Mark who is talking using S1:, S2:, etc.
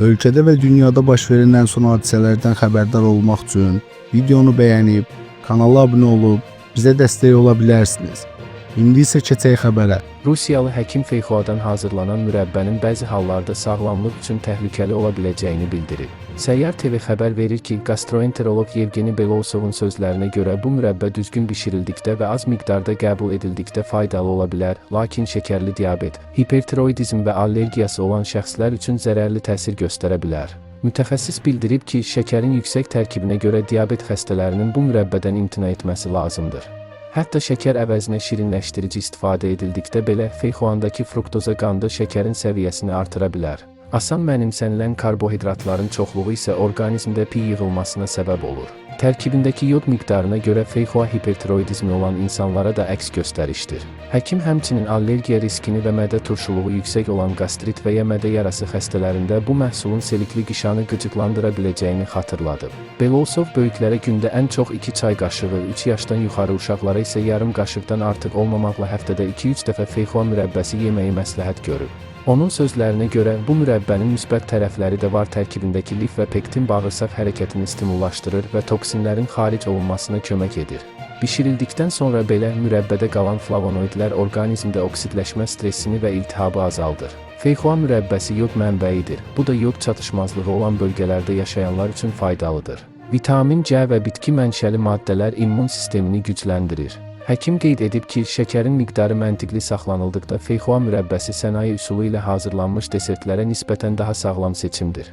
S1: Ölkədə və dünyada baş verən ən son hadisələrdən xəbərdar olmaq üçün videonu bəyənib, kanala abunə olub bizə dəstək ola bilərsiniz. İndi isə keçək xəbərə.
S2: Rusiyalı həkim feyxoadan hazırlanan mürəbbənin bəzi hallarda sağlamlıq üçün təhlükəli ola biləcəyini bildirib. Səyyar TV xəbər verir ki, gastroenteroloq Yevgeni Belousovun sözlərinə görə bu mürəbbə düzgün bişirildikdə və az miqdarda qəbul edildikdə faydalı ola bilər, lakin şəkərli diabet, hipertiroidizm və allergiyası olan şəxslər üçün zərərli təsir göstərə bilər. Mütəxəssis bildirib ki, şəkərin yüksək tərkibinə görə diabet xəstələrinin bu mürəbbədən imtina etməsi lazımdır. Hətta şəkər əvəzinə şirinləşdirici istifadə edildikdə belə feyxoandakı fruktoza qanda şəkərin səviyyəsini artıra bilər. Asan mənimsənilən karbohidratların çoxluğu isə orqanizmdə piy yığılmasına səbəb olur. Tərkibindəki yod miqdarına görə feyxoa hipertiroidizmi olan insanlara da əks göstərişdir. Həkim həmçinin allergiya riskini və mədə turşuluğu yüksək olan qastrit və ya mədə yarası xəstələrində bu məhsulun selikli qişanı qıcıqlandıra biləcəyini xatırladıb. Belousov böyüklərə gündə ən çox 2 çay qaşığı, 3 yaşdan yuxarı uşaqlara isə yarım qaşıqdan artıq olmamaqla həftədə 2-3 dəfə feyxoa mürəbbəsi yeməyi məsləhət görüb. Onun sözlərinə görə bu mürəbbənin müsbət tərəfləri də var: tərkibindəki lif və pektin bağırsaq hərəkətini stimullaşdırır və toksinlərin xaric olunmasına kömək edir. Bişirildikdən sonra belə mürəbbədə qalan flavonoidlər orqanizmdə oksidləşmə stressini və iltihabı azaldır. Feyxoa mürəbbəsi yod mənbəyidir. Bu da yod çatışmazlığı olan bölgələrdə yaşayanlar üçün faydalıdır. Vitamin C və bitki mənşəli maddələr immun sistemini gücləndirir. Həkim qeyd edib ki, şəkərin miqdarı məntiqli saxlanıldıqda feyxoa mürəbbəsi sənaye üsulu ilə hazırlanmış desertlərə nisbətən daha sağlam seçimdir.